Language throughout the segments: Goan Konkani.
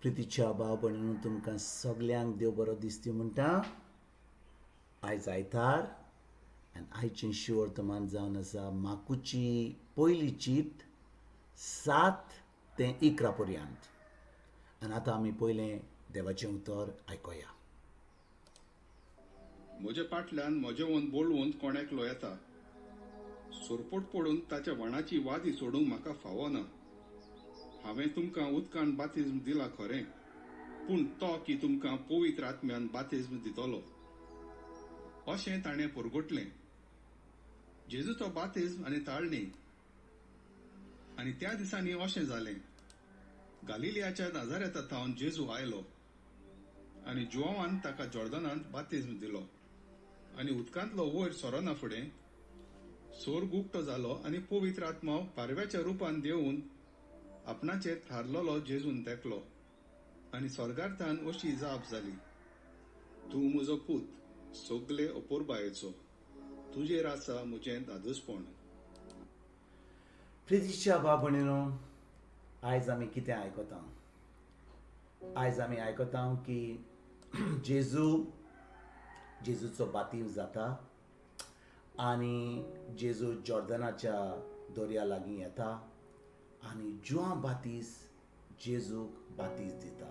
प्रितीच्या भाव भयणींनो, तुमकां सगल्यांक देव बरो दिसती म्हणटा. आयज आयतार आनी आयचें शिवर्तमान जावन आसा माकुची पयली चीत 7 ते 11 पर्यंत. आनी आतां आमी पयलें देवाचें उतर आयकोया. म्हज्या पाटल्यान म्हजें वन बोळवून कोण एकलो येता, सोरपोट पडून ताच्या वणाची वादी सोडूंक म्हाका फावो ना. हांवें तुमकां उदकान बातिज्म दिला खरें, पूण तो की तुमकां पवित्र आत्म्यान बातिज्म दितलो, अशें ताणें परगटलें. जेजूचो बातिज्म आनी ताळणी. आनी त्या दिसांनी अशें जालें, गालिलियाच्या नाजारेता थावन जेजू आयलो आनी जुवांवान ताका जॉर्दनांत बातिज्म दिलो. आनी उदकांतलो वयर सरना फुडें सोर्ग उक्तो जालो आनी पवित्र आत्मो पारव्याच्या रुपान देवून आपणाचेर थारलेलो जेजून तेकलो. आनी स्वर्गार्थान अशी जाप जाली, तूं म्हजो पूत, सगले अपुरबायेचो, तुजेर आसा म्हजें दादूसपण. प्रितीच्या भाव भयणीनो, आयज आमी कितें आयकता? आयज आमी आयकता की जेजूचो बातीव जाता आनी जेजू जॉर्दनाच्या दर्या लागीं येता आनी जुआं बातीस जेजूक बातीस दिता.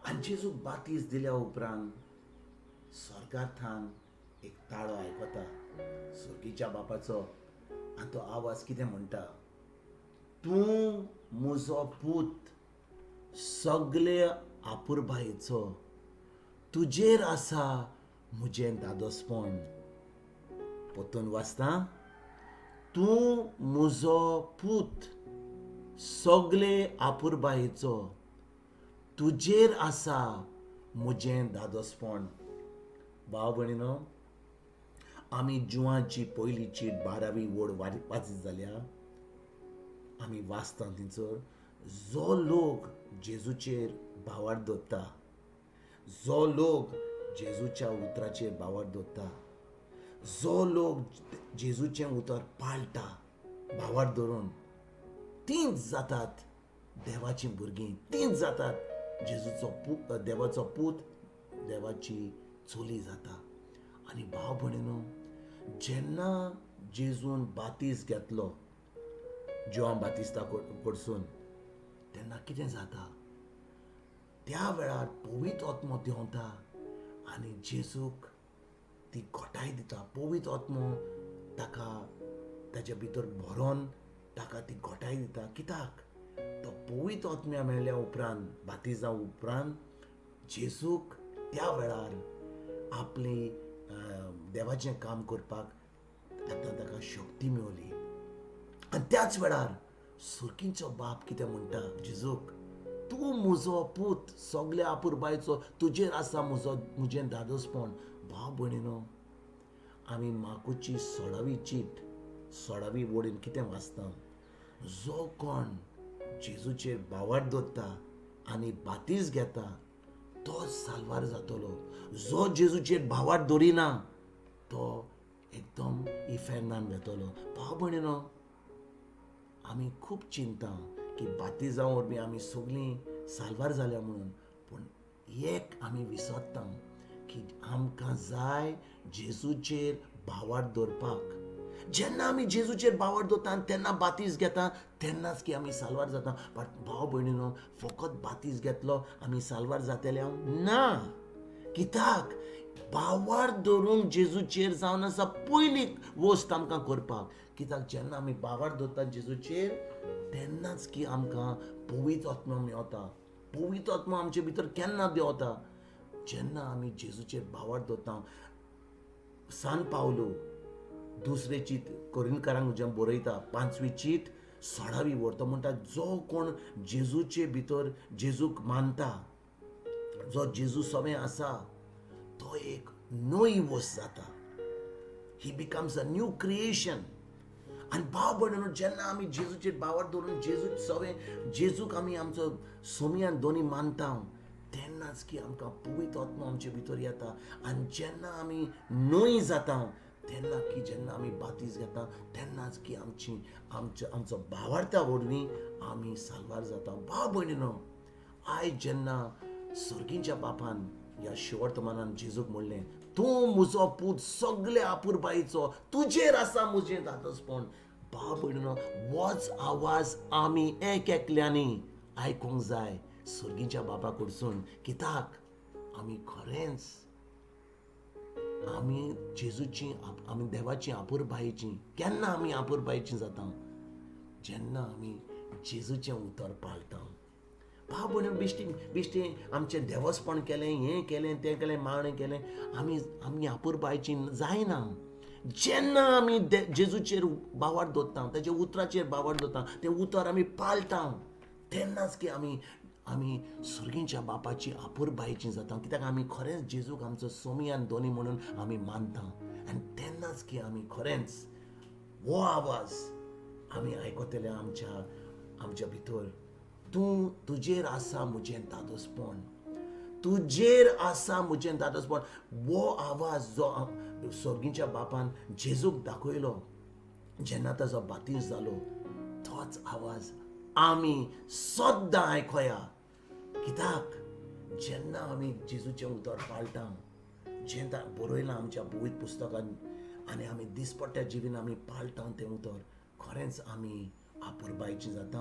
आनी जेजूक बातीस दिल्या उपरांत स्वर्गार्थान एक ताळो आयकता स्वर्गीच्या बापाचो. आनी तो आवाज कितें म्हणटा? तूं म्हजो पूत, सगळे आपुरबायेचो, तुजेर आसा म्हजें दादोसपण. परतून वाचता, तूं म्हजो पूत, सगळे आपुरबायेचो, तुजेर आसा म्हजें दादोसपण. भाव भयणीनो, आमी जुवांची पयली चीट 12वी वड वाचीत जाल्यार आमी वाचता थंयसर जो लोक जेजूचेर भावार्थ दवरता, जो लोक जेजूच्या उतराचेर भावार्थ दवरता, जो लोक जेजूचें उतर पाळटा भावार्थ धरून, तींच जातात देवाचीं भुरगीं, तींच जातात जेजूचो पूत, देवाचो पूत, देवाची चली जाता. आनी भाव भयणीनो, जेन्ना जेजून बातीस घेतलो जुआं बातिस्ता कडसून, तेन्ना कितें जाता? त्या वेळार पवित्र आत्मो देंवता आनी जेजूक ती घटाय दिता. पवित्र आत्मो ताका ताच्या भितर भरोन ताका ती घटाय दिता. कित्याक? तो पवित्र आत्म्या मेळ्ळ्या उपरांत, बातिजा उपरांत जेजूक त्या वेळार आपली देवाचें काम करपाक आतां ताका शक्ती मेवली. आनी त्याच वेळार सुर्कींचो बाप कितें म्हणटा जेजूक? तूं म्हजो पूत, सगल्या आपुरबायचो, तुजेर आसा म्हजो म्हजें दादोसपण. भाव भयणीनो, आमी माकुची 16वी चीट 16वी वडीन कितें वाचता? जो कोण जेजूचेर भावार्थ दवरता आनी बातीस घेता तो साल्वार जातलो. जो जेजूचेर भावार्थ दवरिना तो एकदम इफेर्नान वेतलो. भाव भयणीनो, आमी खूब चिंता की बातिजां वरवीं आमी सगळीं साल्वार जाल्या म्हणून, पूण एक आमी विसरता की आमकां जाय जेजूचेर भावार्थ दवरपाक. जेन्ना आमी जेजूचेर भावार्थ दवरता तेन्ना बातीस घेता, तेन्नाच की आमी साल्वार जाता. बट भाव भयणीनो, फकत बातीस घेतलो आमी साल्वार जातले ना. कित्याक? भावार्थ दवरूंक जेजूचेर जावन आसा पयली वस्त आमकां करपाक. कित्याक? जेन्ना आमी भावार्थ दवरता जेजूचेर तेन्नाच की आमकां पवित्र आत्मो मेवता. पवित्र आत्मो आमचे भितर केन्ना देंवता? जेन्ना आमी जेजूचेर भावार्थ दवरता. सान पावलू दुसरे चीट कोरिंथकारांक जें बरयता 5वी चीट 16वी वर, तो म्हणटा जो कोण जेजूचे भितर जेजूक मानता, जो जेजू सवें आसा, तो एक नवी वस्त जाता. He becomes a new creation. आनी भाव भयणीनो, जेन्ना आमी जेजूचेर भावार्थ दवरून जेजू सवें जेजूक आमी आमचो सोमयान दोनी मानता, तेन्नाच की आमकां पवित्र आत्मो आमचे भितर येता. आनी जेन्ना आमी नवी जाता तेन्ना की जेन्ना आमी बातीस घेता तेन्नाच की आमची आमचो आमचो भावार्था वरवीं आमी साल्वार जाता. भाव भयणीनो, आयज जेन्ना सर्गीच्या बापान ह्या शिवर्तमानान जेजूक म्हणलें, तूं म्हजो पूत सगळे आपुरबायेचो, तुजेर आसा म्हजें धादोसपण. भाव भयणीनो, होच आवाज आमी एक एकल्यांनी आयकूंक जाय सर्गीच्या बापा कडसून. कित्याक आमी खरेंच आमी जेजूची, आमी देवाची आपुरबायेची, केन्ना आमी आपुरबायेची जाता? जेन्ना आमी जेजूचें उतर पाळटा. भाव भयणीनो, बेश्टी बेश्टी आमचें देवस्पण केलें, हें केलें, तें केलें, मागणें केलें, आमी आमी आपुरबायेची जायना. जेन्ना आमी जेजूचेर बावार दवरता, ताच्या उतराचेर बावार दवरता, तें उतर आमी पाळटा, तेन्नाच की आमी आमी सर्गीच्या बापाची आपुरबायेची जाता. कित्याक आमी खरेंच जेजूक आमचो सोमी आनी दोनी म्हणून आमी मानता. आनी तेन्नाच की आमी खरेंच हो आवाज आमी आयकतले आमच्या आमच्या भितर, तूं तुजेर आसा म्हजें धादोसपण, तुजेर आसा म्हजें धादोसपण. हो आवाज जो सर्गीच्या बापान जेजूक दाखयलो जेन्ना ताजो बातीस जालो, तोच आवाज आमी सद्दां आयकोया. कित्याक जेन्ना आमी जेजूचें उतर पाळटा, जें बरयलां आमच्या पवित्र पुस्तकान आनी आमी दिसपट्ट्या जिवीन आमी पाळटा तें उतर, खरेंच आमी आपुरबायेची जाता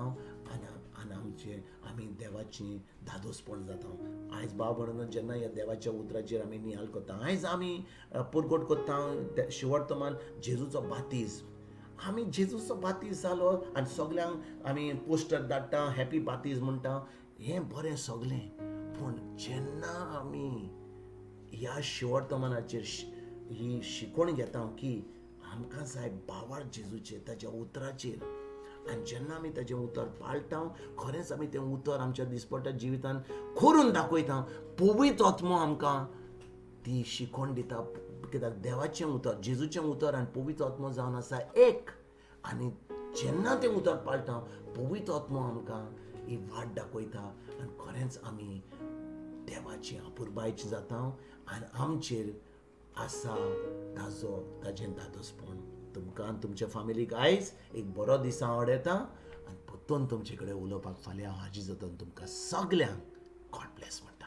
आनी आनी आमचे आमी देवाची धादोसपण जाता. आयज भाव भयणीनो, जेन्ना ह्या देवाच्या उतराचेर आमी नियाळ करता, आयज आमी परगट करता शिवर्तमान जेजूचो बातीज. आमी जेजूचो बातीज जालो आनी सगल्यांक आमी पोस्टर धाडटा, हॅपी बातीज म्हणटा, हें बरें सगलें. पूण जेन्ना आमी ह्या शिवर्तमानाचेर ही शिकवण घेता की आमकां जाय बावार जेजूचेर, ताच्या उतराचेर, आनी जेन्ना आमी ताजें उतर पाळटा, खरेंच आमी तें उतर आमच्या दिसपट्ट्या जिवितान करून दाखयता. पवित्र आत्मो आमकां ती शिकवण दिता. कित्याक देवाचें उतर, जेजूचें उतर आनी पवित्र आत्मो जावन आसा एक. आनी जेन्ना तें उतर पाळटा, पवित्र आत्मो आमकां ही वाट दाखयता आनी खरेंच आमी देवाची आपुरबायेची जाता आनी आमचेर आसा ताजो ताजें धादोसपण. तुमकां आनी तुमच्या फामिलीक आयज एक बरो दीस हांव वाडयता आनी परतून तुमचे कडेन उलोवपाक फाल्यां हांव हाजीर जाता. तुमकां सगल्यांक गॉड ब्लेस म्हणटा.